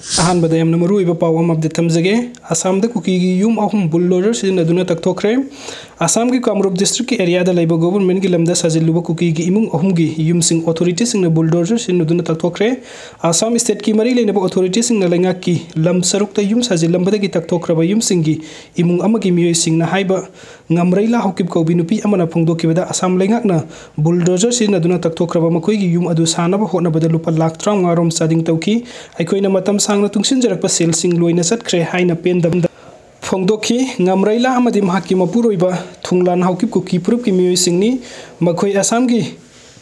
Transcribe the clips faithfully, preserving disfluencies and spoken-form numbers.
ꯑꯍꯥꯟꯕꯗ ꯌꯥꯝꯅ ꯃꯔꯨꯑꯣꯏꯕ ꯄꯥꯎ ꯑꯃ ꯑꯞꯗꯦꯠ ꯊꯝꯖꯒꯦ꯫ ꯑꯁꯥꯝꯗ ꯀꯨꯀꯤꯒꯤ ꯌꯨꯝ ꯑꯍꯨꯝ ꯕꯨꯜꯗꯣꯖꯔ ꯁꯤꯖꯤꯟꯅꯗꯨꯅ ꯇꯛꯊꯣꯛꯈ꯭ꯔꯦ꯫ ꯑꯁꯥꯝꯒꯤ ꯀꯥꯃꯔꯨꯞ ꯗꯤꯁꯇ꯭ꯔꯤꯛꯀꯤ ꯑꯦꯔꯤꯌꯥꯗ ꯂꯩꯕ ꯒꯣꯚꯔꯟꯃꯦꯟꯠꯀꯤ ꯂꯝꯗ ꯁꯥꯖꯤꯜꯂꯨꯕ ꯀꯨꯀꯤꯒꯤ ꯏꯃꯨꯡ ꯑꯍꯨꯝꯒꯤ ꯌꯨꯝꯁꯤꯡ ꯑꯣꯊꯣꯔꯤꯇꯤꯁꯤꯡꯅ ꯕꯨꯜꯗꯣꯖꯔ ꯁꯤꯖꯤꯟꯅꯗꯨꯅ ꯇꯛꯊꯣꯛꯈ꯭ꯔꯦ꯫ ꯑꯁꯥꯝ ꯁ꯭ꯇꯦꯠꯀꯤ ꯃꯔꯤ ꯂꯩꯅꯕ ꯑꯣꯊꯣꯔꯤꯇꯤꯁꯤꯡꯅ ꯂꯩꯉꯥꯛꯀꯤ ꯂꯝ ꯁꯔꯨꯛꯇ ꯌꯨꯝ ꯁꯥꯖꯤꯜꯂꯝꯕꯗꯒꯤ ꯇꯛꯊꯣꯛꯈ꯭ꯔꯕ ꯌꯨꯝꯁꯤꯡꯒꯤ ꯏꯃꯨꯡ ꯑꯃꯒꯤ ꯃꯤꯑꯣꯏꯁꯤꯡꯅ ꯍꯥꯏꯕ ꯉꯝꯔꯩꯂꯥ ꯍꯧꯀꯤꯞ ꯀꯧꯕꯤ ꯅꯨꯄꯤ ꯑꯃꯅ ꯐꯣꯡꯗꯣꯛꯈꯤꯕꯗ, ꯑꯁꯥꯝ ꯂꯩꯉꯥꯛꯅ ꯕꯨꯜꯗꯣꯖꯔ ꯁꯤꯖꯤꯟꯅꯗꯨꯅ ꯇꯛꯊꯣꯛꯈ꯭ꯔꯕ ꯃꯈꯣꯏꯒꯤ ꯌꯨꯝ ꯑꯗꯨ ꯁꯥꯅꯕ ꯍꯣꯠꯅꯕꯗ ꯂꯨꯄꯥ ꯂꯥꯈ ꯇꯔꯥꯃꯉꯥ ꯔꯣꯝ ꯆꯥꯗꯤꯡ ꯇꯧꯈꯤ꯫ ꯑꯩꯈꯣꯏꯅ ꯃꯇꯝ ꯁꯥꯡꯅ ꯇꯨꯡꯁꯤꯟꯖꯔꯛꯄ ꯁꯦꯜꯁꯤꯡ ꯂꯣꯏꯅ ꯆꯠꯈ꯭ꯔꯦ ꯍꯥꯏꯅ ꯄꯦꯟꯗꯕ ꯐꯣꯡꯗꯣꯛꯈꯤ꯫ ꯉꯝꯔꯩꯂꯥ ꯑꯃꯗꯤ ꯃꯍꯥꯛꯀꯤ ꯃꯄꯨꯔꯣꯏꯕ ꯊꯨꯡꯂꯥꯟ ꯍꯧꯀꯤꯞ ꯀꯨꯀꯤ ꯐꯨꯔꯨꯞꯀꯤ ꯃꯤꯑꯣꯏꯁꯤꯡꯅꯤ꯫ ꯃꯈꯣꯏ ꯑꯁꯥꯝꯒꯤ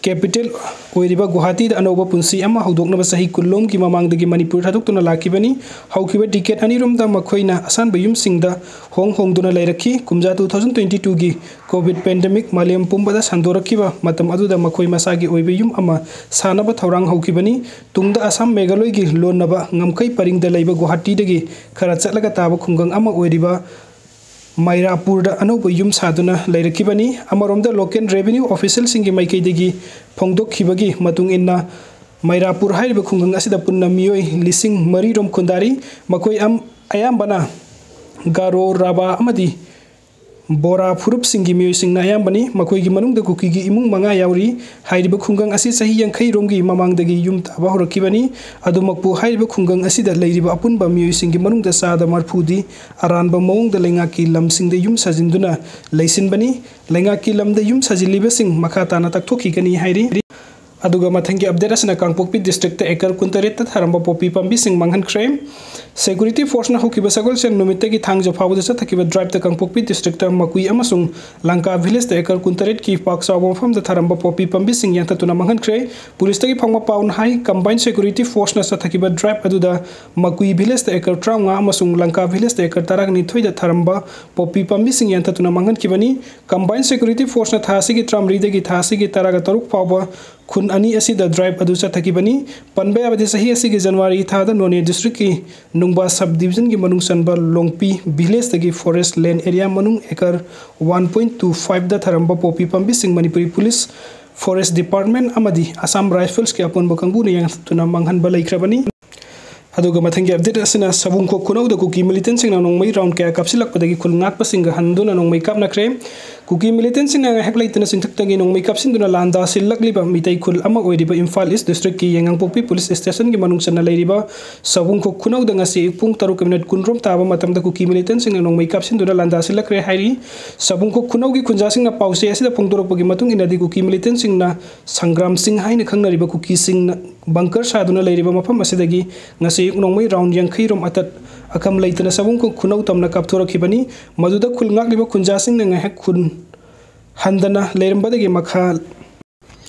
ꯀꯦꯄꯤꯇꯦꯜ ꯑꯣꯏꯔꯤꯕ ꯒꯨꯋꯥꯍꯥꯇꯤꯗ ꯑꯅꯧꯕ ꯄꯨꯟꯁꯤ ꯑꯃ ꯍꯧꯗꯣꯛꯅꯕ ꯆꯍꯤ ꯀꯨꯟꯂꯣꯝꯒꯤ ꯃꯃꯥꯡꯗꯒꯤ ꯃꯅꯤꯄꯨꯔ ꯊꯥꯗꯣꯛꯇꯨꯅ ꯂꯥꯛꯈꯤꯕꯅꯤ꯫ ꯍꯧꯈꯤꯕ ꯗꯤꯀꯦꯠ ꯑꯅꯤꯔꯣꯝꯗ ꯃꯈꯣꯏꯅ ꯑꯁꯥꯟꯕ ꯌꯨꯝꯁꯤꯡꯗ ꯍꯣꯡ ꯍꯣꯡꯗꯨꯅ ꯂꯩꯔꯛꯈꯤ꯫ ꯀꯨꯝꯖꯥ two thousand twenty twoꯒꯤ ꯀꯣꯚꯤꯗ ꯄꯦꯟꯗꯦꯃꯤꯛ ꯃꯥꯂꯦꯝ ꯄꯨꯝꯕꯗ ꯁꯟꯗꯣꯔꯛꯈꯤꯕ ꯃꯇꯝ ꯑꯗꯨꯗ ꯃꯈꯣꯏ ꯃꯁꯥꯒꯤ ꯑꯣꯏꯕ ꯌꯨꯝ ꯑꯃ ꯁꯥꯅꯕ ꯊꯧꯔꯥꯡ ꯍꯧꯈꯤꯕꯅꯤ꯫ ꯇꯨꯡꯗ ꯑꯁꯥꯝ ꯃꯦꯘꯥꯂꯣꯏꯒꯤ ꯂꯣꯟꯅꯕ ꯉꯝꯈꯩ ꯄꯔꯤꯡꯗ ꯂꯩꯕ ꯒꯨꯋꯥꯍꯥꯇꯤꯗꯒꯤ ꯈꯔ ꯆꯠꯂꯒ ꯇꯥꯕ ꯈꯨꯡꯒꯪ ꯑꯃ ꯑꯣꯏꯔꯤꯕ ꯃꯩꯔꯥꯄꯨꯔꯗ ꯑꯅꯧꯕ ꯌꯨꯝ ꯁꯥꯗꯨꯅ ꯂꯩꯔꯛꯈꯤꯕꯅꯤ꯫ ꯑꯃꯔꯣꯝꯗ ꯂꯣꯀꯦꯜ ꯔꯦꯚꯤꯅ꯭ꯌꯨ ꯑꯣꯐꯤꯁꯦꯜꯁꯤꯡꯒꯤ ꯃꯥꯏꯀꯩꯗꯒꯤ ꯐꯣꯡꯗꯣꯛꯈꯤꯕꯒꯤ ꯃꯇꯨꯡ ꯏꯟꯅ, ꯃꯩꯔꯥꯄꯨꯔ ꯍꯥꯏꯔꯤꯕ ꯈꯨꯡꯒꯪ ꯑꯁꯤꯗ ꯄꯨꯟꯅ ꯃꯤꯑꯣꯏ ꯂꯤꯁꯤꯡ ꯃꯔꯤ ꯔꯣꯝ ꯈꯨꯟꯗꯥꯔꯤ꯫ ꯃꯈꯣꯏ ꯑꯝ-, ꯑꯌꯥꯝꯕꯅ ꯒꯥꯔꯣ, ꯔꯥꯚꯥ ꯑꯃꯗꯤ ꯕꯣꯔꯥ ꯐꯨꯔꯨꯞꯁꯤꯡꯒꯤ ꯃꯤꯑꯣꯏꯁꯤꯡꯅ ꯑꯌꯥꯝꯕꯅꯤ꯫ ꯃꯈꯣꯏꯒꯤ ꯃꯅꯨꯡꯗ ꯀꯨꯀꯤꯒꯤ ꯏꯃꯨꯡ ꯃꯉꯥ ꯌꯥꯎꯔꯤ꯫ ꯍꯥꯏꯔꯤꯕ ꯈꯨꯡꯒꯪ ꯑꯁꯤ ꯆꯍꯤ ꯌꯥꯡꯈꯩ ꯔꯣꯝꯒꯤ ꯃꯃꯥꯡꯗꯒꯤ ꯌꯨꯝ ꯇꯥꯕ ꯍꯧꯔꯛꯈꯤꯕꯅꯤ꯫ ꯑꯗꯨꯃꯛꯄꯨ ꯍꯥꯏꯔꯤꯕ ꯈꯨꯡꯒꯪ ꯑꯁꯤꯗ ꯂꯩꯔꯤꯕ ꯑꯄꯨꯟꯕ ꯃꯤꯑꯣꯏꯁꯤꯡꯒꯤ ꯃꯅꯨꯡꯗ ꯆꯥꯗ ꯃꯔꯐꯨꯗꯤ ꯑꯔꯥꯟꯕ ꯃꯑꯣꯡꯗ ꯂꯩꯉꯥꯛꯀꯤ ꯂꯝꯁꯤꯡꯗ ꯌꯨꯝ ꯁꯥꯖꯤꯟꯗꯨꯅ ꯂꯩꯁꯤꯟꯕꯅꯤ꯫ ꯂꯩꯉꯥꯛꯀꯤ ꯂꯝꯗ ꯌꯨꯝ ꯁꯥꯖꯤꯜꯂꯤꯕꯁꯤꯡ ꯃꯈꯥ ꯇꯥꯅ ꯇꯛꯊꯣꯛꯈꯤꯒꯅꯤ ꯍꯥꯏꯔꯤ꯫ ꯑꯗꯨꯒ ꯃꯊꯪꯒꯤ ꯑꯞꯗꯦꯠ ꯑꯁꯤꯅ ꯀꯥꯡꯄꯣꯛꯄꯤ ꯗꯤꯁꯇ꯭ꯔꯤꯛꯇ ꯑꯦꯀꯔ ꯀꯨꯟꯇꯔꯦꯠꯇ ꯊꯥꯔꯝꯕ ꯄꯣꯄꯤ ꯄꯥꯝꯕꯤꯁꯤꯡ ꯃꯥꯡꯍꯟꯈ꯭ꯔꯦ꯫ ꯁꯦꯀ꯭ꯌꯨꯔꯤꯇꯤ ꯐꯣꯔꯁꯅ ꯍꯧꯈꯤꯕ ꯁꯒꯣꯜꯁꯦꯟ ꯅꯨꯃꯤꯠꯇꯒꯤ ꯊꯥꯡꯖ ꯐꯥꯎꯕꯗ ꯆꯠꯊꯈꯤꯕ ꯗ꯭ꯔꯥꯏꯕꯇ ꯀꯥꯡꯄꯣꯛꯄꯤ ꯗꯤꯁꯇ꯭ꯔꯤꯛꯇ ꯃꯀꯨꯏ ꯑꯃꯁꯨꯡ ꯂꯪꯀꯥ ꯚꯤꯂꯦꯖꯇ ꯑꯦꯀꯔ ꯀꯨꯟꯇꯔꯦꯠꯀꯤ ꯄꯥꯛ ꯆꯥꯎꯕ ꯃꯐꯝꯗ ꯊꯥꯔꯝꯕ ꯄꯣꯄꯤ ꯄꯥꯝꯕꯤꯁꯤꯡ ꯌꯥꯟꯊꯠꯇꯨꯅ ꯃꯥꯡꯍꯟꯈ꯭ꯔꯦ꯫ ꯄꯨꯂꯤꯁꯇꯒꯤ ꯐꯪꯕ ꯄꯥꯎꯅ ꯍꯥꯏ, ꯀꯝꯕꯥꯏꯟ ꯁꯦꯀ꯭ꯌꯨꯔꯤꯇꯤ ꯐꯣꯔꯁꯅ ꯆꯠꯊꯈꯤꯕ ꯗ꯭ꯔꯥꯏꯕ ꯑꯗꯨꯗ ꯃꯀꯨꯏ ꯚꯤꯂꯦꯖꯇ ꯑꯦꯀꯔ ꯇꯔꯥꯃꯉꯥ ꯑꯃꯁꯨꯡ ꯂꯪꯀꯥ ꯚꯤꯂꯦꯖꯇ ꯑꯦꯀꯔ ꯇꯔꯥꯅꯤꯊꯣꯏꯗ ꯊꯥꯔꯝꯕ ꯄꯣꯄꯤ ꯄꯥꯝꯕꯤꯁꯤꯡ ꯌꯥꯟꯊꯠꯇꯨꯅ ꯃꯥꯡꯍꯟꯈꯤꯕꯅꯤ꯫ ꯀꯝꯕꯥꯏꯟ ꯁꯦꯀ꯭ꯌꯨꯔꯤꯇꯤ ꯐꯣꯔꯁꯅ ꯊꯥ ꯑꯁꯤꯒꯤ ꯇꯔꯥꯃꯔꯤꯗꯒꯤ ꯊꯥ ꯑꯁꯤꯒꯤ ꯇꯔꯥꯒ ꯇꯔꯨꯛ ꯐꯥꯎꯕ ꯈꯨꯟ ꯑꯅꯤ ꯑꯁꯤꯗ ꯗ꯭ꯔꯥꯏꯕ ꯑꯗꯨ ꯆꯠꯊꯈꯤꯕꯅꯤ꯫ ꯄꯟꯕ ꯌꯥꯕꯗꯤ, ꯆꯍꯤ ꯑꯁꯤꯒꯤ ꯖꯅꯋꯥꯔꯤ ꯊꯥꯗ ꯅꯣꯅꯦ ꯗꯤꯁꯇ꯭ꯔꯤꯛꯀꯤ ꯅꯨꯡꯕꯥ ꯁꯕ ꯗꯤꯕꯤꯖꯟꯒꯤ ꯃꯅꯨꯡ ꯆꯟꯕ ꯂꯣꯡꯄꯤ ꯚꯤꯂꯦꯖꯇꯒꯤ ꯐꯣꯔꯦꯁ ꯂꯦꯟ ꯑꯦꯔꯤꯌꯥ ꯃꯅꯨꯡ ꯑꯦꯀꯔ ꯋꯥꯟ ꯄꯣꯏꯟ ꯇꯨ ꯐꯥꯏꯚꯇ ꯊꯥꯔꯝꯕ ꯄꯣꯄꯤ ꯄꯥꯝꯕꯤꯁꯤꯡ ꯃꯅꯤꯄꯨꯔꯤ ꯄꯨꯂꯤꯁ, ꯐꯣꯔꯦꯁ ꯗꯤꯄꯥꯔꯠꯃꯦꯟ ꯑꯃꯗꯤ ꯑꯁꯥꯝ ꯔꯥꯏꯐꯜꯁꯀꯤ ꯑꯄꯨꯟꯕ ꯀꯥꯡꯕꯨꯅ ꯌꯥꯟꯊꯠꯇꯨꯅ ꯃꯥꯡꯍꯟꯕ ꯂꯩꯈ꯭ꯔꯕꯅꯤ꯫ ꯑꯗꯨꯒ ꯃꯊꯪꯒꯤ ꯑꯞꯗꯦꯠ ꯑꯁꯤꯅ ꯁꯕꯨꯡꯈꯣꯛ ꯈꯨꯅꯧꯗ ꯀꯨꯀꯤ ꯃꯤꯂꯤꯇꯦꯟꯁꯤꯡꯅ ꯅꯣꯡꯃꯩ ꯔꯥꯎꯟ ꯀꯌꯥ ꯀꯥꯞꯁꯤꯜꯂꯛꯄꯗꯒꯤ ꯈꯨꯜ ꯉꯥꯛꯄꯁꯤꯡꯒ ꯍꯟꯗꯨꯅ ꯅꯣꯡꯃꯩ ꯀꯥꯞꯅꯈ꯭ꯔꯦ꯫ ꯀꯨꯀꯤ ꯃꯤꯂꯤꯇꯦꯟꯁꯤꯡꯅ ꯉꯥꯏꯍꯥꯛ ꯂꯩꯇꯅ ꯆꯤꯡꯊꯛꯇꯒꯤ ꯅꯣꯡꯃꯩ ꯀꯥꯞꯁꯤꯟꯗꯨꯅ ꯂꯥꯟꯗꯥꯁꯤꯜꯂꯛꯂꯤꯕ ꯃꯤꯇꯩ ꯈꯨꯜ ꯑꯃ ꯑꯣꯏꯔꯤꯕ ꯏꯝꯐꯥꯜ ꯏꯁ ꯗꯤꯁꯇ꯭ꯔꯤꯛꯀꯤ ꯌꯥꯏꯉꯪꯄꯣꯛꯄꯤ ꯄꯨꯂꯤꯁ ꯁ꯭ꯇꯦꯁꯟꯒꯤ ꯃꯅꯨꯡ ꯆꯟꯅ ꯂꯩꯔꯤꯕ ꯁꯕꯨꯡꯈꯣꯛ ꯈꯨꯅꯧꯗ ꯉꯁꯤ ꯑꯌꯨꯛ ꯄꯨꯡ ꯇꯔꯨꯛ ꯃꯤꯅꯠ ꯀꯨꯟꯔꯣꯝ ꯇꯥꯕ ꯃꯇꯝꯗ ꯀꯨꯀꯤ ꯃꯤꯂꯤꯇꯦꯟꯁꯤꯡꯅ ꯅꯣꯡꯃꯩ ꯀꯥꯞꯁꯤꯟꯗꯨꯅ ꯂꯥꯟꯗꯥꯁꯤꯜꯂꯛꯈ꯭ꯔꯦ ꯍꯥꯏꯔꯤ꯫ ꯁꯕꯨꯡꯈꯣꯛ ꯈꯨꯅꯧꯒꯤ ꯈꯨꯟꯖꯥꯁꯤꯡꯅ ꯄꯥꯎꯆꯦ ꯑꯁꯤꯗ ꯐꯣꯡꯗꯣꯔꯛꯄꯒꯤ ꯃꯇꯨꯡ ꯏꯟꯅꯗꯤ ꯀꯨꯀꯤ ꯃꯤꯂꯤꯇꯦꯟꯁꯤꯡꯅ ꯁꯪꯒ꯭ꯔꯥꯝ ꯁꯤꯡ ꯍꯥꯏꯅ ꯈꯪꯅꯔꯤꯕ ꯀꯨꯀꯤꯁꯤꯡꯅ ꯕꯪꯀꯔ ꯁꯥꯗꯨꯅ ꯂꯩꯔꯤꯕ ꯃꯐꯝ ꯑꯁꯤꯗꯒꯤ ꯉꯁꯤ ꯑꯌꯨꯛ ꯅꯣꯡꯃꯩ ꯔꯥꯎꯟ ꯌꯥꯡꯈꯩ ꯔꯣꯝ ꯑꯇꯠ ꯑꯈꯝ ꯂꯩꯇꯅ ꯁꯕꯨꯡꯈꯣꯛ ꯈꯨꯅꯧ ꯇꯝꯅ ꯀꯥꯞꯊꯣꯔꯛꯈꯤꯕꯅꯤ꯫ ꯃꯗꯨꯗ ꯈꯨꯜ ꯉꯥꯛꯂꯤꯕ ꯈꯨꯟꯖꯥꯁꯤꯡꯅ ꯉꯥꯏꯍꯥꯛ ꯈꯨꯟ ꯍꯟꯗꯅ ꯂꯩꯔꯝꯕꯗꯒꯤ ꯃꯈꯥ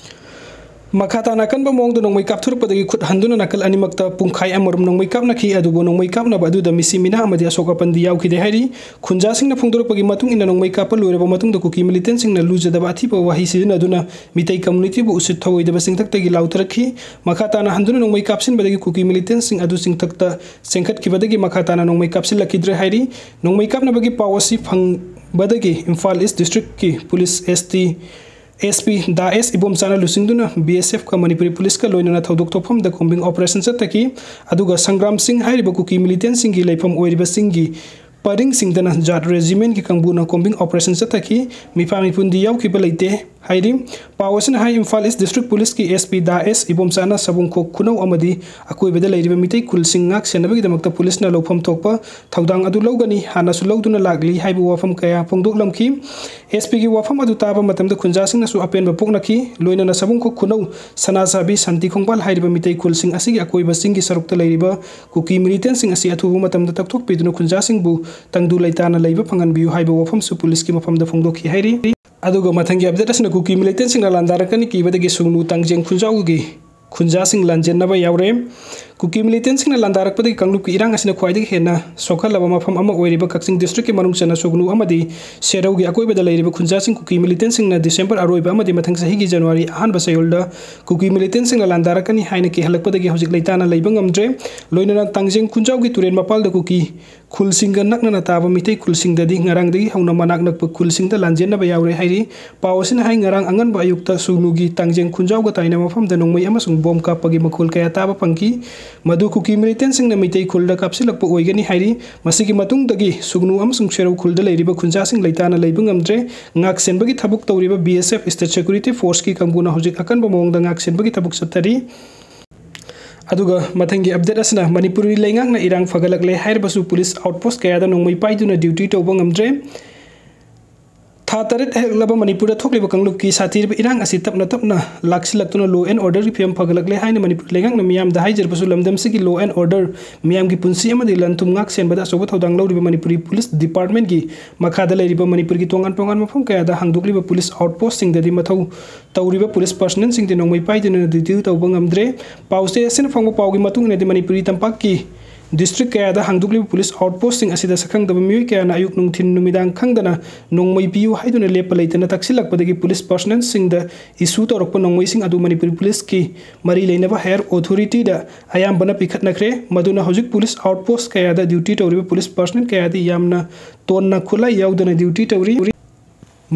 ꯃꯈꯥ ꯇꯥꯅ ꯑꯀꯟꯕ ꯃꯑꯣꯡꯗ ꯅꯣꯡꯃꯩ ꯀꯥꯞꯊꯣꯔꯛꯄꯗꯒꯤ ꯈꯨꯠ ꯍꯟꯗꯨꯅ ꯅꯥꯀꯜ ꯑꯅꯤꯃꯛꯇ ꯄꯨꯡꯈꯥꯏ ꯑꯃꯔꯣꯝ ꯅꯣꯡꯃꯩ ꯀꯥꯞꯅꯈꯤ꯫ ꯑꯗꯨꯕꯨ ꯅꯣꯡꯃꯩ ꯀꯥꯞꯅꯕ ꯑꯗꯨꯗ ꯃꯤꯁꯤ ꯃꯤꯅꯥ ꯑꯃꯗꯤ ꯑꯁꯣꯛ ꯑꯄꯟꯗꯤ ꯌꯥꯎꯈꯤꯗꯦ ꯍꯥꯏꯔꯤ꯫ ꯈꯨꯟꯖꯥꯁꯤꯡꯅ ꯐꯣꯡꯗꯣꯔꯛꯄꯒꯤ ꯃꯇꯨꯡ ꯏꯟꯅ ꯅꯣꯡꯃꯩ ꯀꯥꯞꯄ ꯂꯣꯏꯔꯕ ꯃꯇꯨꯡꯗ ꯀꯨꯀꯤ ꯃꯤꯂꯤꯇꯦꯟꯁꯤꯡꯅ ꯂꯨꯖꯗꯕ ꯑꯊꯤꯕ ꯋꯥꯍꯩ ꯁꯤꯖꯤꯟꯅꯗꯨꯅ ꯃꯤꯇꯩ ꯀꯝꯃꯨꯅꯤꯇꯤꯕꯨ ꯎꯁꯤꯠ ꯊꯧꯑꯣꯏꯗꯕ ꯆꯤꯡꯊꯛꯇꯒꯤ ꯂꯥꯎꯊꯔꯛꯈꯤ꯫ ꯃꯈꯥ ꯇꯥꯅ ꯍꯟꯗꯨꯅ ꯅꯣꯡꯃꯩ ꯀꯥꯞꯁꯤꯟꯕꯗꯒꯤ ꯀꯨꯀꯤ ꯃꯤꯂꯤꯇꯦꯟꯁꯤꯡ ꯑꯗꯨ ꯆꯤꯡꯊꯛꯇ ꯆꯦꯟꯈꯠꯈꯤꯕꯗꯒꯤ ꯃꯈꯥ ꯇꯥꯅ ꯅꯣꯡꯃꯩ ꯀꯥꯞꯁꯤꯜꯂꯛꯈꯤꯗ꯭ꯔꯦ ꯍꯥꯏꯔꯤ꯫ ꯅꯣꯡꯃꯩ ꯀꯥꯞꯅꯕꯒꯤ ꯄꯥꯎ ꯑꯁꯤ ꯐꯪꯕꯗꯒꯤ ꯏꯝꯐꯥꯜ ꯏꯁ ꯗꯤꯁꯇ꯭ꯔꯤꯛꯀꯤ ꯄꯨꯂꯤꯁ ꯑꯦꯁ ꯇꯤ ꯑꯦꯁ ꯄꯤ ꯗꯥ ꯑꯦꯁ ꯏꯕꯣꯝꯆꯥꯅ ꯂꯨꯆꯤꯡꯗꯨꯅ ꯕꯤ ꯑꯦꯁ ꯑꯦꯐꯀ ꯃꯅꯤꯄꯨꯔꯤ ꯄꯨꯂꯤꯁꯀ ꯂꯣꯏꯅꯅ ꯊꯧꯗꯣꯛ ꯊꯣꯛꯐꯝꯗ ꯀꯣꯝꯕꯤꯡ ꯑꯣꯄꯔꯦꯁꯟ ꯆꯠꯊꯈꯤ꯫ ꯑꯗꯨꯒ ꯁꯪꯒ꯭ꯔꯥꯝ ꯁꯤꯡ ꯍꯥꯏꯔꯤꯕ ꯀꯨꯀꯤ ꯃꯤꯂꯤꯇꯦꯟꯁꯤꯡꯒꯤ ꯂꯩꯐꯝ ꯑꯣꯏꯔꯤꯕ ꯆꯤꯡꯒꯤ ꯄꯔꯤꯡꯁꯤꯡꯗꯅ ꯖꯥꯠ ꯔꯦꯖꯤꯃꯦꯟꯒꯤ ꯀꯥꯡꯕꯨꯅ ꯀꯣꯝꯕꯤꯡ ꯑꯣꯄꯔꯦꯁꯟ ꯆꯠꯊꯈꯤ꯫ ꯃꯤꯐꯥ ꯃꯤꯄꯨꯟꯗꯤ ꯌꯥꯎꯈꯤꯕ ꯂꯩꯇꯦ ꯍꯥꯏꯔꯤ꯫ ꯄꯥꯎ ꯑꯁꯤꯅ ꯍꯥꯏ, ꯏꯝꯐꯥꯜ ꯏꯁ ꯗꯤꯁꯇ꯭ꯔꯤꯛ ꯄꯨꯂꯤꯁꯀꯤ ꯑꯦꯁ ꯄꯤ ꯗꯥ ꯑꯦꯁ ꯏꯕꯣꯝꯆꯥꯅ ꯁꯕꯨꯡꯈꯣꯛ ꯈꯨꯅꯧ ꯑꯃꯗꯤ ꯑꯀꯣꯏꯕꯗ ꯂꯩꯔꯤꯕ ꯃꯤꯇꯩ ꯈꯨꯜꯁꯤꯡ ꯉꯥꯛ ꯁꯦꯟꯅꯕꯒꯤꯗꯃꯛꯇ ꯄꯨꯂꯤꯁꯅ ꯂꯧꯐꯝ ꯊꯣꯛꯄ ꯊꯧꯗꯥꯡ ꯑꯗꯨ ꯂꯧꯒꯅꯤ, ꯍꯥꯟꯅꯁꯨ ꯂꯧꯗꯨꯅ ꯂꯥꯛꯂꯤ ꯍꯥꯏꯕ ꯋꯥꯐꯝ ꯀꯌꯥ ꯐꯣꯡꯗꯣꯛꯂꯝꯈꯤ꯫ ꯑꯦꯁ ꯄꯤꯒꯤ ꯋꯥꯐꯝ ꯑꯗꯨ ꯇꯥꯕ ꯃꯇꯝꯗ ꯈꯨꯟꯖꯥꯁꯤꯡꯅꯁꯨ ꯑꯄꯦꯟꯕ ꯄꯣꯛꯅꯈꯤ꯫ ꯂꯣꯏꯅꯅ ꯁꯕꯨꯡꯈꯣꯛ ꯈꯨꯅꯧ, ꯁꯅꯥꯁꯥꯕꯤ, ꯁꯥꯟꯇꯤ ꯈꯣꯡꯕꯥꯜ ꯍꯥꯏꯔꯤꯕ ꯃꯤꯇꯩ ꯈꯨꯜꯁꯤꯡ ꯑꯁꯤꯒꯤ ꯑꯀꯣꯏꯕ ꯆꯤꯡꯒꯤ ꯁꯔꯨꯛꯇ ꯂꯩꯔꯤꯕ ꯀꯨꯀꯤ ꯃꯤꯂꯤꯇꯦꯟꯁꯤꯡ ꯑꯁꯤ ꯑꯊꯨꯕ ꯃꯇꯝꯗ ꯇꯛꯊꯣꯛꯄꯤꯗꯨꯅ ꯈꯨꯟꯖꯥꯁꯤꯡꯕꯨ ꯇꯪꯗꯨ ꯂꯩꯇꯥꯅ ꯂꯩꯕ ꯐꯪꯍꯟꯕꯤꯌꯨ ꯍꯥꯏꯕ ꯋꯥꯐꯝꯁꯨ ꯄꯨꯂꯤꯁꯀꯤ ꯃꯐꯝꯗ ꯐꯣꯡꯗꯣꯛꯈꯤ ꯍꯥꯏꯔꯤ꯫ ꯑꯗꯨꯒ ꯃꯊꯪꯒꯤ ꯑꯞꯗꯦꯠ ꯑꯁꯤꯅ ꯀꯨꯀꯤ ꯃꯤꯂꯤꯇꯦꯟꯁꯤꯡꯅ ꯂꯥꯟꯗꯥꯔꯛꯀꯅꯤ ꯀꯤꯕꯗꯒꯤ ꯁꯨꯡꯅꯨ ꯇꯥꯡꯖꯦꯡ ꯈꯨꯟꯖꯥꯎꯒꯤ ꯈꯨꯟꯖꯥꯁꯤꯡ ꯂꯥꯟꯖꯦꯟꯅꯕ ꯌꯥꯎꯔꯦ꯫ ꯀꯨꯀꯤ ꯃꯤꯂꯤꯇꯦꯟꯁꯤꯡꯅ ꯂꯥꯟꯗꯥꯔꯛꯄꯗꯒꯤ ꯀꯥꯡꯂꯨꯞꯀꯤ ꯏꯔꯥꯡ ꯑꯁꯤꯅ ꯈ꯭ꯋꯥꯏꯗꯒꯤ ꯍꯦꯟꯅ ꯁꯣꯛꯍꯜꯂꯕ ꯃꯐꯝ ꯑꯃ ꯑꯣꯏꯔꯤꯕ ꯀꯛꯆꯤꯡ ꯗꯤꯁꯇ꯭ꯔꯤꯛꯀꯤ ꯃꯅꯨꯡ ꯆꯟꯅ ꯁꯨꯒꯅꯨ ꯑꯃꯗꯤ ꯁꯦꯔꯧꯒꯤ ꯑꯀꯣꯏꯕꯗ ꯂꯩꯔꯤꯕ ꯈꯨꯟꯖꯥꯁꯤꯡ ꯀꯨꯀꯤ ꯃꯤꯂꯤꯇꯦꯟꯁꯤꯡꯅ ꯗꯤꯁꯦꯝꯕꯔ ꯑꯔꯣꯏꯕ ꯑꯃꯗꯤ ꯃꯊꯪ ꯆꯍꯤꯒꯤ ꯖꯅꯋꯥꯔꯤ ꯑꯍꯥꯟꯕ ꯆꯌꯣꯜꯗ ꯀꯨꯀꯤ ꯃꯤꯂꯤꯇꯦꯟꯁꯤꯡꯅ ꯂꯥꯟꯗꯥꯔꯛꯀꯅꯤ ꯍꯥꯏꯅ ꯀꯤꯍꯜꯂꯛꯄꯗꯒꯤ ꯍꯧꯖꯤꯛ ꯂꯩꯇꯥꯅ ꯂꯩꯕ ꯉꯝꯗ꯭ꯔꯦ꯫ ꯂꯣꯏꯅꯅ ꯇꯥꯡꯖꯦꯡ ꯈꯨꯟꯖꯥꯎꯒꯤ ꯇꯨꯔꯦꯜ ꯃꯄꯥꯜꯗ ꯀꯨꯀꯤ ꯈꯨꯜꯁꯤꯡꯒ ꯅꯛꯅꯅ ꯇꯥꯕ ꯃꯤꯇꯩ ꯈꯨꯜꯁꯤꯡꯗꯗꯤ ꯉꯔꯥꯡꯗꯒꯤ ꯍꯧꯅ ꯃꯅꯥꯛ ꯅꯛꯄ ꯈꯨꯜꯁꯤꯡꯗ ꯂꯥꯟꯖꯦꯟꯅꯕ ꯌꯥꯎꯔꯦ ꯍꯥꯏꯔꯤ꯫ ꯄꯥꯎ ꯑꯁꯤꯅ ꯍꯥꯏ, ꯉꯔꯥꯡ ꯑꯉꯟꯕ ꯑꯌꯨꯛꯇ ꯁꯨꯒꯅꯨꯒꯤ ꯇꯥꯡꯖꯦꯡ ꯈꯨꯟꯖꯥꯎꯒ ꯇꯥꯏꯅꯕ ꯃꯐꯝꯗ ꯅꯣꯡꯃꯩ ꯑꯃꯁꯨꯡ ꯕꯣꯝ ꯀꯥꯞꯄꯒꯤ ꯃꯈꯣꯜ ꯀꯌꯥ ꯇꯥꯕ ꯐꯪꯈꯤ꯫ ꯃꯗꯨ ꯀꯨꯀꯤ militantꯁꯤꯡꯅ ꯃꯤꯇꯩ ꯈꯨꯜꯗ ꯀꯥꯞꯁꯤꯜꯂꯛꯄ ꯑꯣꯏꯒꯅꯤ ꯍꯥꯏꯔꯤ꯫ ꯃꯁꯤꯒꯤ ꯃꯇꯨꯡꯗꯒꯤ ꯁꯨꯒꯅꯨ ꯑꯃꯁꯨꯡ ꯁꯦꯔꯧ ꯈꯨꯜꯗ ꯂꯩꯔꯤꯕ ꯈꯨꯟꯖꯥꯁꯤꯡ ꯂꯩꯇꯥꯅ ꯂꯩꯕ ꯉꯝꯗ꯭ꯔꯦ꯫ ꯉꯥꯛ ꯁꯦꯟꯕꯒꯤ ꯊꯕꯛ ꯇꯧꯔꯤꯕ B S F State Security Forceꯀꯤ ꯀꯥꯡꯕꯨꯅ ꯍꯧꯖꯤꯛ ꯑꯀꯟꯕ ꯃꯑꯣꯡꯗ ꯉꯥꯛ ꯁꯦꯟꯕꯒꯤ ꯊꯕꯛ ꯆꯠꯊꯔꯤ꯫ ꯑꯗꯨꯒ ꯃꯊꯪꯒꯤ update ꯑꯁꯤꯅ ꯃꯅꯤꯄꯨꯔꯤ ꯂꯩꯉꯥꯛꯅ ꯏꯔꯥꯡ ꯐꯒꯠꯂꯛꯂꯦ ꯍꯥꯏꯔꯕꯁꯨ police outpost ꯀꯌꯥꯗ ꯅꯣꯡꯃꯩ ꯄꯥꯏꯗꯨꯅ duty ꯇꯧꯕ ꯉꯝꯗ꯭ꯔꯦ꯫ ꯊꯥ ꯇꯔꯦꯠ ꯍꯦꯜꯂꯛꯂꯕ ꯃꯅꯤꯄꯨꯔꯗ ꯊꯣꯛꯂꯤꯕ ꯀꯥꯡꯂꯨꯞꯀꯤ ꯁꯥꯊꯤꯔꯕ ꯏꯔꯥꯡ ꯑꯁꯤ ꯇꯞꯅ ꯇꯞꯅ ꯂꯥꯛꯁꯤꯜꯂꯛꯇꯨꯅ law and orderꯒꯤ ꯐꯤꯕꯝ ꯐꯒꯠꯂꯛꯂꯦ ꯍꯥꯏꯅ ꯃꯅꯤꯄꯨꯔ ꯂꯩꯉꯥꯛꯅ ꯃꯤꯌꯥꯝꯗ ꯍꯥꯏꯖꯔꯕꯁꯨ, ꯂꯝꯗꯝꯁꯤꯒꯤ law and order, ꯃꯤꯌꯥꯝꯒꯤ ꯄꯨꯟꯁꯤ ꯑꯃꯗꯤ ꯂꯟ ꯊꯨꯝ ꯉꯥꯛ ꯁꯦꯟꯕꯗ ꯑꯆꯧꯕ ꯊꯧꯗꯥꯡ ꯂꯧꯔꯤꯕ ꯃꯅꯤꯄꯨꯔꯤ police departmentꯀꯤ ꯃꯈꯥꯗ ꯂꯩꯔꯤꯕ ꯃꯅꯤꯄꯨꯔꯒꯤ ꯇꯣꯉꯥꯟ ꯇꯣꯉꯥꯟꯕ ꯃꯐꯝ ꯀꯌꯥꯗ ꯍꯥꯡꯗꯣꯛꯂꯤꯕ police outpostꯁꯤꯡꯗꯗꯤ ꯃꯊꯧ ꯇꯧꯔꯤꯕ police personnelꯁꯤꯡꯗꯤ ꯅꯣꯡꯃꯩ ꯄꯥꯏꯗꯨꯅ duty ꯇꯧꯕ ꯉꯝꯗ꯭ꯔꯦ꯫ ꯄꯥꯎꯆꯦ ꯑꯁꯤꯅ ꯐꯪꯕ ꯄꯥꯎꯒꯤ ꯃꯇꯨꯡ ꯏꯟꯅꯗꯤ, ꯃꯅꯤꯄꯨꯔꯤ ꯇꯝꯄꯥꯛꯀꯤ district ꯀꯌꯥꯗ ꯍꯥꯡꯗꯣꯛꯂꯤꯕ police outpostꯁꯤꯡ ꯑꯁꯤꯗ ꯁꯛꯈꯪꯗꯕ ꯃꯤꯑꯣꯏ ꯀꯌꯥꯅ ꯑꯌꯨꯛ ꯅꯨꯡꯊꯤꯟ ꯅꯨꯃꯤꯗꯥꯡ ꯈꯪꯗꯅ ꯅꯣꯡꯃꯩ ꯄꯤꯌꯨ ꯍꯥꯏꯗꯨꯅ ꯂꯦꯞꯄ ꯂꯩꯇꯅ ꯇꯛꯁꯤꯜꯂꯛꯄꯗꯒꯤ police personnelꯁꯤꯡꯗ issue ꯇꯧꯔꯛꯄ ꯅꯣꯡꯃꯩꯁꯤꯡ ꯑꯗꯨ ꯃꯅꯤꯄꯨꯔꯤ policeꯀꯤ ꯃꯔꯤ ꯂꯩꯅꯕ higher authorityꯗ ꯑꯌꯥꯝꯕꯅ ꯄꯤꯈꯠꯅꯈ꯭ꯔꯦ꯫ ꯃꯗꯨꯅ ꯍꯧꯖꯤꯛ police outpost ꯀꯌꯥꯗ duty ꯇꯧꯔꯤꯕ police personnel ꯀꯌꯥꯗꯤ ꯌꯥꯝꯅ ꯇꯣꯟꯅ ꯈꯨꯠꯂꯥꯏ ꯌꯥꯎꯗꯅ duty ꯇꯧꯔꯤ꯫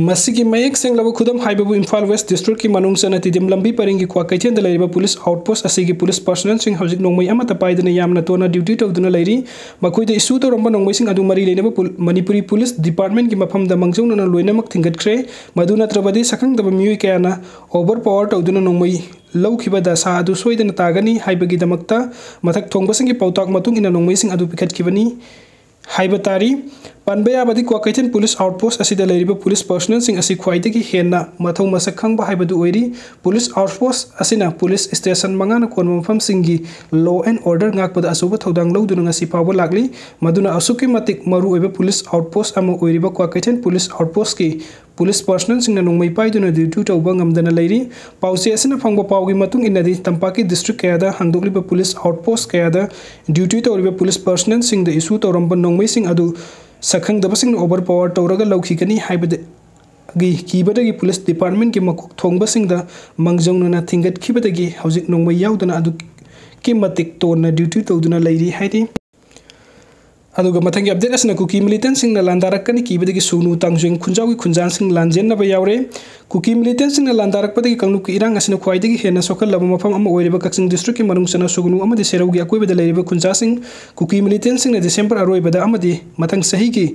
ꯃꯁꯤꯒꯤ ꯃꯌꯦꯛ ꯁꯦꯡꯂꯕ ꯈꯨꯗꯝ ꯍꯥꯏꯕꯕꯨ ꯏꯝꯐꯥꯜ West districtꯀꯤ ꯃꯅꯨꯡ ꯆꯟꯅ ꯇꯤꯗꯤꯝ ꯂꯝꯕꯤ ꯄꯔꯤꯡꯒꯤ ꯀ꯭ꯋꯥꯀꯩꯊꯦꯜꯗ ꯂꯩꯔꯤꯕ police outpost ꯑꯁꯤꯒꯤ police personnelꯁꯤꯡ ꯍꯧꯖꯤꯛ ꯅꯣꯡꯃꯩ ꯑꯃꯠꯇ ꯄꯥꯏꯗꯅ ꯌꯥꯝꯅ ꯇꯣꯟꯅ duty ꯇꯧꯗꯨꯅ ꯂꯩꯔꯤ꯫ ꯃꯈꯣꯏꯗ issue ꯇꯧꯔꯝꯕ ꯅꯣꯡꯃꯩꯁꯤꯡ ꯑꯗꯨ ꯃꯔꯤ ꯂꯩꯅꯕ ꯄꯨ-, ꯃꯅꯤꯄꯨꯔꯤ police departmentꯀꯤ ꯃꯐꯝꯗ ꯃꯥꯡꯖꯧꯅꯅ ꯂꯣꯏꯅꯃꯛ ꯊꯤꯟꯒꯠꯈ꯭ꯔꯦ꯫ ꯃꯗꯨ ꯅꯠꯇ꯭ꯔꯕꯗꯤ ꯁꯛꯈꯪꯗꯕ ꯃꯤꯑꯣꯏ ꯀꯌꯥꯅ overpower ꯇꯧꯗꯨꯅ ꯅꯣꯡꯃꯩ ꯂꯧꯈꯤꯕ ꯗꯁꯥ ꯑꯗꯨ ꯁꯣꯏꯗꯅ ꯇꯥꯒꯅꯤ ꯍꯥꯏꯕꯒꯤꯗꯃꯛꯇ ꯃꯊꯛ ꯊꯣꯡꯕꯁꯤꯡꯒꯤ ꯄꯥꯎꯇꯥꯛ ꯃꯇꯨꯡ ꯏꯟꯅ ꯅꯣꯡꯃꯩꯁꯤꯡ ꯑꯗꯨ ꯄꯤꯈꯠꯈꯤꯕꯅꯤ ꯍꯥꯏꯕ ꯇꯥꯔꯤ꯫ ꯄꯟꯕ ꯌꯥꯕꯗꯤ, ꯀ꯭ꯋꯥꯀꯩꯊꯦꯜ police outpost ꯑꯁꯤꯗ ꯂꯩꯔꯤꯕ police personnelꯁꯤꯡ ꯑꯁꯤ ꯈ꯭ꯋꯥꯏꯗꯒꯤ ꯍꯦꯟꯅ ꯃꯊꯧ ꯃꯁꯛ ꯈꯪꯕ ꯍꯥꯏꯕꯗꯨ ꯑꯣꯏꯔꯤ꯫ Police outpost ꯑꯁꯤꯅ police station ꯃꯉꯥꯅ ꯀꯣꯟꯕ ꯃꯐꯝꯁꯤꯡꯒꯤ law and order ꯉꯥꯛꯄꯗ ꯑꯆꯧꯕ ꯊꯧꯗꯥꯡ ꯂꯧꯗꯨꯅ ꯉꯁꯤ ꯐꯥꯎꯕ ꯂꯥꯛꯂꯤ꯫ ꯃꯗꯨꯅ ꯑꯁꯨꯛꯀꯤ ꯃꯇꯤꯛ ꯃꯔꯨꯑꯣꯏꯕ police outpost ꯑꯃ ꯑꯣꯏꯔꯤꯕ ꯀ꯭ꯋꯥꯀꯩꯊꯦꯜ police outpostꯀꯤ police personnelꯁꯤꯡꯅ ꯅꯣꯡꯃꯩ ꯄꯥꯏꯗꯨꯅ duty ꯇꯧꯕ ꯉꯝꯗꯅ ꯂꯩꯔꯤ꯫ ꯄꯥꯎꯆꯦ ꯑꯁꯤꯅ ꯐꯪꯕ ꯄꯥꯎꯒꯤ ꯃꯇꯨꯡ ꯏꯟꯅꯗꯤ, ꯇꯝꯄꯥꯛꯀꯤ district ꯀꯌꯥꯗ ꯍꯥꯡꯗꯣꯛꯂꯤꯕ police outpost ꯀꯌꯥꯗ duty ꯇꯧꯔꯤꯕ police personnelꯁꯤꯡꯗ issue ꯇꯧꯔꯝꯕ ꯅꯣꯡꯃꯩꯁꯤꯡ ꯑꯗꯨ ꯁꯛꯈꯪꯗꯕꯁꯤꯡꯅ overpower ꯇꯧꯔꯒ ꯂꯧꯈꯤꯒꯅꯤ ꯍꯥꯏꯕꯗꯒꯤ ꯀꯤꯕꯗꯒꯤ police departmentꯀꯤ ꯃꯀꯣꯛ ꯊꯣꯡꯕꯁꯤꯡꯗ ꯃꯥꯡꯖꯧꯅꯅ ꯊꯤꯡꯒꯠꯈꯤꯕꯗꯒꯤ ꯍꯧꯖꯤꯛ ꯅꯣꯡꯃꯩ ꯌꯥꯎꯗꯅ ꯑꯗꯨꯛꯀꯤ ꯃꯇꯤꯛ ꯇꯣꯟꯅ duty ꯇꯧꯗꯨꯅ ꯂꯩꯔꯤ ꯍꯥꯏꯔꯤ꯫ ꯑꯗꯨꯒ ꯃꯊꯪꯒꯤ ꯑꯞꯗꯦꯠ ꯑꯁꯤꯅ ꯀꯨꯀꯤ ꯃꯤꯂꯤꯇꯦꯟꯁꯤꯡꯅ ꯂꯥꯟꯗꯥꯔꯛꯀꯅꯤ ꯀꯤꯕꯗꯒꯤ ꯁꯨꯒꯅꯨ ꯇꯥꯡꯖꯦꯡ ꯈꯨꯟꯖꯥꯎꯒꯤ ꯈꯨꯟꯖꯥꯁꯤꯡ ꯂꯥꯟꯖꯦꯟꯅꯕ ꯌꯥꯎꯔꯦ꯫ ꯀꯨꯀꯤ ꯃꯤꯂꯤꯇꯦꯟꯁꯤꯡꯅ ꯂꯥꯟꯗꯥꯔꯛꯄꯗꯒꯤ ꯀꯥꯡꯂꯨꯞꯀꯤ ꯏꯔꯥꯡ ꯑꯁꯤꯅ ꯈ꯭ꯋꯥꯏꯗꯒꯤ ꯍꯦꯟꯅ ꯁꯣꯛꯍꯜꯂꯕ ꯃꯐꯝ ꯑꯃ ꯑꯣꯏꯔꯤꯕ ꯀꯛꯆꯤꯡ ꯗꯤꯁꯇ꯭ꯔꯤꯛꯀꯤ ꯃꯅꯨꯡ ꯆꯟꯅ ꯁꯨꯒꯅꯨ ꯑꯃꯗꯤ ꯁꯦꯔꯧꯒꯤ ꯑꯀꯣꯏꯕꯗ ꯂꯩꯔꯤꯕ ꯈꯨꯟꯖꯥꯁꯤꯡ ꯀꯨꯀꯤ ꯃꯤꯂꯤꯇꯦꯟꯁꯤꯡꯅ ꯗꯤꯁꯦꯝꯕꯔ ꯑꯔꯣꯏꯕꯗ ꯑꯃꯗꯤ ꯃꯊꯪ ꯆꯍꯤꯒꯤ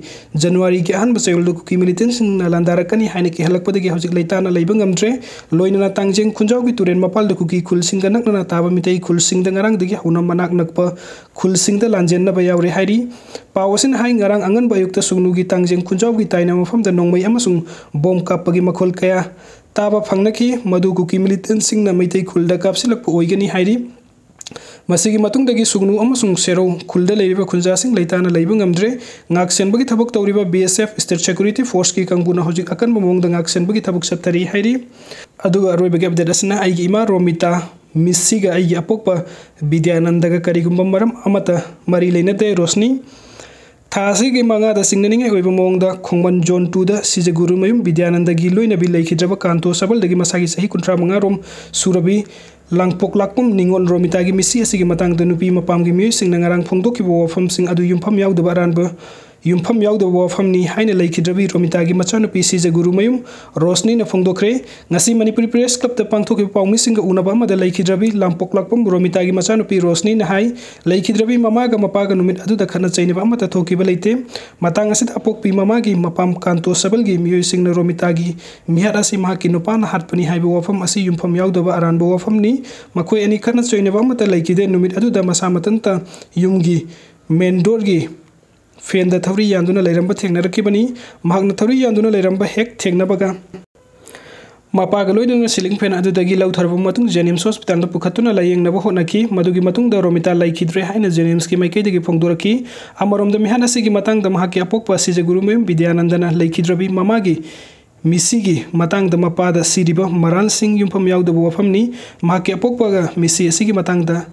ꯖꯅꯋꯥꯔꯤꯒꯤ ꯑꯍꯥꯟꯕ ꯆꯌꯣꯜꯗ ꯀꯨꯀꯤ ꯃꯤꯂꯤꯇꯦꯟꯁꯤꯡꯅ ꯂꯥꯟꯗꯥꯔꯛꯀꯅꯤ ꯍꯥꯏꯅ ꯀꯤꯍꯜꯂꯛꯄꯗꯒꯤ ꯍꯧꯖꯤꯛ ꯂꯩꯇꯥꯅ ꯂꯩꯕ ꯉꯝꯗ꯭ꯔꯦ꯫ ꯂꯣꯏꯅꯅ ꯇꯥꯡꯖꯦꯡ ꯈꯨꯟꯖꯥꯎꯒꯤ ꯇꯨꯔꯦꯟ ꯃꯄꯥꯜꯗ ꯀꯨꯀꯤ ꯈꯨꯜꯁꯤꯡꯒ ꯅꯛꯅꯅ ꯇꯥꯕ ꯃꯤꯇꯩ ꯈꯨꯜꯁꯤꯡꯗ ꯉꯔꯥꯡꯗꯒꯤ ꯍꯧꯅ ꯃꯅꯥꯛ ꯅꯛꯄ ꯈꯨꯜꯁꯤꯡꯗ ꯂꯥꯟꯖꯦꯟꯅꯕ ꯌꯥꯎꯔꯦ ꯍꯥꯏꯔꯤ꯫ ꯄꯥꯎ ꯑꯁꯤꯅ ꯍꯥꯏ, ꯉꯔꯥꯡ ꯑꯉꯟꯕ ꯑꯌꯨꯛꯇ ꯁꯨꯒꯅꯨꯒꯤ ꯇꯥꯡꯖꯦꯡ ꯈꯨꯟꯖꯥꯎꯒꯤ ꯇꯥꯏꯅ ꯃꯐꯝꯗ ꯅꯣꯡꯃꯩ ꯑꯃꯁꯨꯡ ꯕꯣꯝ ꯀꯥꯞꯄꯒꯤ ꯃꯈꯣꯜ ꯀꯌꯥ ꯇꯥꯕ ꯐꯪꯅꯈꯤ꯫ ꯃꯗꯨ ꯀꯨꯀꯤ ꯃꯤꯂꯤꯇꯦꯟꯁꯤꯡꯅ ꯃꯩꯇꯩ ꯈꯨꯜꯗ ꯀꯥꯞꯁꯤꯜꯂꯛꯄ ꯑꯣꯏꯒꯅꯤ ꯍꯥꯏꯔꯤ꯫ ꯃꯁꯤꯒꯤ ꯃꯇꯨꯡꯗꯒꯤ ꯁꯨꯒꯅꯨ ꯑꯃꯁꯨꯡ ꯁꯦꯔꯧ ꯈꯨꯜꯗ ꯂꯩꯔꯤꯕ ꯈꯨꯟꯖꯥꯁꯤꯡ ꯂꯩꯇꯥꯅ ꯂꯩꯕ ꯉꯝꯗ꯭ꯔꯦ꯫ ꯉꯥꯛ ꯁꯦꯟꯕꯒꯤ ꯊꯕꯛ ꯇꯧꯔꯤꯕ ꯕꯤ ꯑꯦꯁ ꯑꯦꯐ State Security Forceꯀꯤ ꯀꯥꯡꯕꯨꯅ ꯍꯧꯖꯤꯛ ꯑꯀꯟꯕ ꯃꯑꯣꯡꯗ ꯉꯥꯛ ꯁꯦꯟꯕꯒꯤ ꯊꯕꯛ ꯆꯠꯊꯔꯤ ꯍꯥꯏꯔꯤ꯫ ꯑꯗꯨꯒ ꯑꯔꯣꯏꯕꯒꯤ ꯑꯞꯗꯦꯠ ꯑꯁꯤꯅ ꯑꯩꯒꯤ ꯏꯃꯥ ꯔꯣꯃꯤꯇꯥ, ꯃꯤꯁꯤꯒ ꯑꯩꯒꯤ ꯑꯄꯣꯛꯄ ꯕꯤꯗ꯭ꯌꯥꯅꯟꯗꯒ ꯀꯔꯤꯒꯨꯝꯕ ꯃꯔꯝ ꯑꯃꯠꯇ ꯃꯔꯤ ꯂꯩꯅꯗꯦ꯫ ꯔꯣꯁꯅꯤ, ꯊꯥ ꯑꯁꯤꯒꯤ ꯃꯉꯥꯗ ꯆꯤꯡꯅꯅꯤꯡꯉꯥꯏ ꯑꯣꯏꯕ ꯃꯑꯣꯡꯗ ꯈꯣꯡꯃꯟ Zone Twoꯗ ꯁꯤꯖꯒꯨꯔꯨꯃꯌꯨꯝ ꯕꯤꯗ꯭ꯌꯥꯅꯟꯗꯒꯤ ꯂꯣꯏꯅꯕꯤ ꯂꯩꯈꯤꯗ꯭ꯔꯕ ꯀꯥꯟꯇꯣ ꯁꯕꯜꯗꯒꯤ ꯃꯁꯥꯒꯤ ꯆꯍꯤ ꯀꯨꯟꯊ꯭ꯔꯥ ꯃꯉꯥ ꯔꯣꯝ ꯁꯨꯔꯕꯤ ꯂꯥꯡꯄꯣꯛꯂꯥꯛꯄꯝ ꯅꯤꯉꯣꯜ ꯔꯣꯃꯤꯇꯥꯒꯤ ꯃꯤꯁꯤ ꯑꯁꯤꯒꯤ ꯃꯇꯥꯡꯗ ꯅꯨꯄꯤ ꯃꯄꯥꯝꯒꯤ ꯃꯤꯑꯣꯏꯁꯤꯡꯅ ꯉꯔꯥꯡ ꯐꯣꯡꯗꯣꯛꯈꯤꯕ ꯋꯥꯐꯝꯁꯤꯡ ꯑꯗꯨ ꯌꯨꯝꯐꯝ ꯌꯥꯎꯗꯕ ꯑꯔꯥꯟꯕ, ꯌꯨꯝꯐꯝ ꯌꯥꯎꯗꯕ ꯋꯥꯐꯝꯅꯤ ꯍꯥꯏꯅ ꯂꯩꯈꯤꯗ꯭ꯔꯕꯤ ꯔꯣꯃꯤꯇꯥꯒꯤ ꯃꯆꯥꯅꯨꯄꯤ ꯁꯤꯖꯒꯨꯔꯨꯃꯌꯨꯝ ꯔꯣꯁꯅꯤꯅ ꯐꯣꯡꯗꯣꯛꯈ꯭ꯔꯦ꯫ ꯉꯁꯤ ꯃꯅꯤꯄꯨꯔꯤ Press Clubꯇ ꯄꯥꯡꯊꯣꯛꯈꯤꯕ ꯄꯥꯎꯃꯤꯁꯤꯡꯒ ꯎꯅꯕ ꯑꯃꯗ ꯂꯩꯈꯤꯗ꯭ꯔꯕꯤ ꯂꯥꯡꯄꯣꯛꯂꯥꯛꯄꯝ ꯔꯣꯃꯤꯇꯥꯒꯤ ꯃꯆꯥꯅꯨꯄꯤ ꯔꯣꯁꯅꯤꯅ ꯍꯥꯏ, ꯂꯩꯈꯤꯗ꯭ꯔꯕꯤ ꯃꯃꯥꯒ ꯃꯄꯥꯒ ꯅꯨꯃꯤꯠ ꯑꯗꯨꯗ ꯈꯠꯅ ꯆꯩꯅꯕ ꯑꯃꯠꯇ ꯊꯣꯛꯈꯤꯕ ꯂꯩꯇꯦ꯫ ꯃꯇꯥꯡ ꯑꯁꯤꯗ ꯑꯄꯣꯛꯄꯤ ꯃꯃꯥꯒꯤ ꯃꯄꯥꯝ ꯀꯥꯟꯇꯣ ꯁꯕꯜꯒꯤ ꯃꯤꯑꯣꯏꯁꯤꯡꯅ ꯔꯣꯃꯤꯇꯥꯒꯤ ꯃꯤꯍꯥꯠ ꯑꯁꯤ ꯃꯍꯥꯛꯀꯤ ꯅꯨꯄꯥꯅ ꯍꯥꯠꯄꯅꯤ ꯍꯥꯏꯕ ꯋꯥꯐꯝ ꯑꯁꯤ ꯌꯨꯝꯐꯝ ꯌꯥꯎꯗꯕ ꯑꯔꯥꯟꯕ ꯋꯥꯐꯝꯅꯤ꯫ ꯃꯈꯣꯏ ꯑꯅꯤ ꯈꯠꯅ ꯆꯩꯅꯕ ꯑꯃꯠꯇ ꯂꯩꯈꯤꯗꯦ꯫ ꯅꯨꯃꯤꯠ ꯑꯗꯨꯗ ꯃꯁꯥ ꯃꯊꯟꯇ ꯌꯨꯝꯒꯤ main doorꯒꯤ fanꯗ ꯊꯧꯔꯤ ꯌꯥꯟꯗꯨꯅ ꯂꯩꯔꯝꯕ ꯊꯦꯡꯅꯔꯛꯈꯤꯕꯅꯤ꯫ ꯃꯍꯥꯛꯅ ꯊꯧꯔꯤ ꯌꯥꯟꯗꯨꯅ ꯂꯩꯔꯝꯕ ꯍꯦꯛ ꯊꯦꯡꯅꯕꯒ ꯃꯄꯥꯒ ꯂꯣꯏꯅꯅ ceiling fan ꯑꯗꯨꯗꯒꯤ ꯂꯧꯊꯔꯕ ꯃꯇꯨꯡ ꯖꯦꯅꯤꯝꯁ ꯍꯣꯁꯄꯤꯇꯥꯜꯗ ꯄꯨꯈꯠꯇꯨꯅ ꯂꯥꯌꯦꯡꯅꯕ ꯍꯣꯠꯅꯈꯤ꯫ ꯃꯗꯨꯒꯤ ꯃꯇꯨꯡꯗ ꯔꯣꯃꯤꯇꯥ ꯂꯩꯈꯤꯗ꯭ꯔꯦ ꯍꯥꯏꯅ ꯖꯦꯅꯤꯝꯁꯀꯤ ꯃꯥꯏꯀꯩꯗꯒꯤ ꯐꯣꯡꯗꯣꯔꯛꯈꯤ꯫ ꯑꯃꯔꯣꯝꯗ ꯃꯤꯍꯥꯠ ꯑꯁꯤꯒꯤ ꯃꯇꯥꯡꯗ ꯃꯍꯥꯛꯀꯤ ꯑꯄꯣꯛꯄ ꯁꯤꯖꯒꯨꯔꯨꯃꯌꯨꯝ ꯕꯤꯗ꯭ꯌꯥꯅꯟꯗꯅ ꯂꯩꯈꯤꯗ꯭ꯔꯕꯤ ꯃꯃꯥꯒꯤ ꯃꯤꯁꯤꯒꯤ ꯃꯇꯥꯡꯗ ꯃꯄꯥꯗ ꯁꯤꯔꯤꯕ ꯃꯔꯥꯜꯁꯤꯡ ꯌꯨꯝꯐꯝ ꯌꯥꯎꯗꯕ ꯋꯥꯐꯝꯅꯤ꯫ ꯃꯍꯥꯛꯀꯤ ꯑꯄꯣꯛꯄꯒ ꯃꯤꯁꯤ ꯑꯁꯤꯒꯤ ꯃꯇꯥꯡꯗ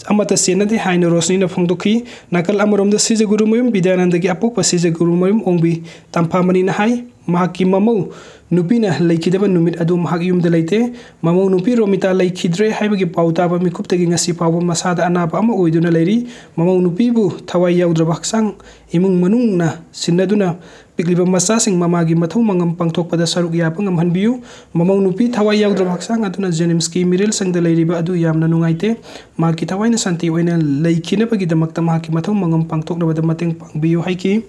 ꯑꯃꯠꯇ ꯆꯦꯟꯅꯗꯦ ꯍꯥꯏꯅ ꯔꯣꯁꯅꯤꯅ ꯐꯣꯡꯗꯣꯛꯈꯤ꯫ ꯅꯥꯀꯜ ꯑꯃꯔꯣꯝꯗ ꯁꯤꯖꯒꯨꯔꯨꯃꯌꯨꯝ ꯕꯤꯗ꯭ꯌꯥꯅꯟꯗꯒꯤ ꯑꯄꯣꯛꯄ ꯁꯤꯖꯒꯨꯔꯨꯃꯌꯨꯝ ꯑꯣꯡꯕꯤ ꯇꯝꯐꯥꯃꯅꯤꯅ ꯍꯥꯏ, ꯃꯍꯥꯛꯀꯤ ꯃꯃꯧ ꯅꯨꯄꯤꯅ ꯂꯩꯈꯤꯗꯕ ꯅꯨꯃꯤꯠ ꯑꯗꯨ ꯃꯍꯥꯛ ꯌꯨꯝꯗ ꯂꯩꯇꯦ꯫ ꯃꯃꯧ ꯅꯨꯄꯤ ꯔꯣꯃꯤꯇꯥ ꯂꯩꯈꯤꯗ꯭ꯔꯦ ꯍꯥꯏꯕꯒꯤ ꯄꯥꯎ ꯇꯥꯕ ꯃꯤꯀꯨꯞꯇꯒꯤ ꯉꯁꯤ ꯐꯥꯎꯕ ꯃꯁꯥꯗ ꯑꯅꯥꯕ ꯑꯃ ꯑꯣꯏꯗꯨꯅ ꯂꯩꯔꯤ꯫ ꯃꯃꯧ ꯅꯨꯄꯤꯕꯨ ꯊꯋꯥꯏ ꯌꯥꯎꯗ꯭ꯔꯕ ꯍꯛꯆꯥꯡ ꯏꯃꯨꯡ ꯃꯅꯨꯡꯅ ꯁꯤꯟꯅꯗꯨꯅ ꯄꯤꯛꯂꯤꯕ ꯃꯆꯥꯁꯤꯡ ꯃꯃꯥꯒꯤ ꯃꯊꯧ ꯃꯉꯝ ꯄꯥꯡꯊꯣꯛꯄꯗ ꯁꯔꯨꯛ ꯌꯥꯕ ꯉꯝꯍꯟꯕꯤꯌꯨ꯫ ꯃꯃꯧ ꯅꯨꯄꯤ ꯊꯋꯥꯏ ꯌꯥꯎꯗ꯭ꯔꯕ ꯍꯛꯆꯥꯡ ꯑꯗꯨꯅ ꯖꯦꯅꯤꯝꯁꯀꯤ ꯃꯤꯔꯦꯜꯁꯪꯗ ꯂꯩꯔꯤꯕ ꯑꯗꯨ ꯌꯥꯝꯅ ꯅꯨꯡꯉꯥꯏꯇꯦ꯫ ꯃꯍꯥꯛꯀꯤ ꯊꯋꯥꯏꯅ ꯁꯥꯟꯇꯤ ꯑꯣꯏꯅ ꯂꯩꯈꯤꯅꯕꯒꯤꯗꯃꯛꯇ ꯃꯍꯥꯛꯀꯤ ꯃꯊꯧ ꯃꯉꯝ ꯄꯥꯡꯊꯣꯛꯅꯕꯗ ꯃꯇꯦꯡ ꯄꯥꯡꯕꯤꯌꯨ ꯍꯥꯏꯈꯤ꯫